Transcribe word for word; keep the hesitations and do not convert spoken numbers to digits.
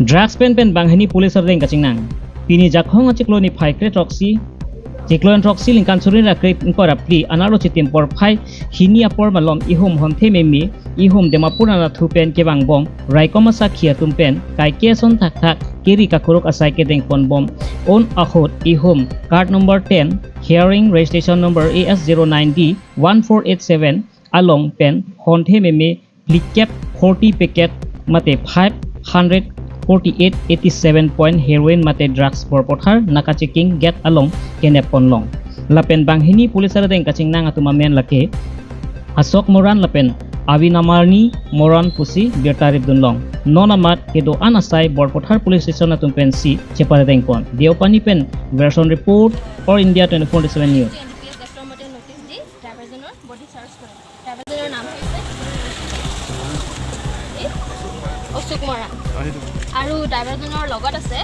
Drugs pen pen banghini police areng kachingnang. Pini Jakhong achiklo niphai kre throksi, chiklo throksi ningkan suri ra kre ingkoi ra phli anerlo chitim porphai hini apor malom ihum Honthe Meme, ihum Dimapur anathu pen kevangbom raikom asakhi atum pen kaike ason thakthak keri kakuruk asai kedengponbom. On ahut ihum card number ten, hearing registration number A S zero nine D one four eight seven along pen Honthe Meme phlikep forty packet mate five hundred forty-eight eighty-seven point heroin mate drugs Borpathar Naka checking gate along kenepponlong. Lapen banghini police areng kachingnang atum amen lake Asok Moran lapen Avinamarni Moran pusi birta ripdunlong. Non amat kedo-an asai Borpathar Police Station atum pensi cheparengpon. Deopani pen Version Report, All India twenty-four into seven News. N D P S এক্টৰ মতে নটিচ দি ড্ৰাইভাৰজনৰ body search কৰে। ড্ৰাইভাৰজনৰ নাম হৈছে এই অশোক মৰাণ আৰু ড্ৰাইভাৰজনৰ লগত আছে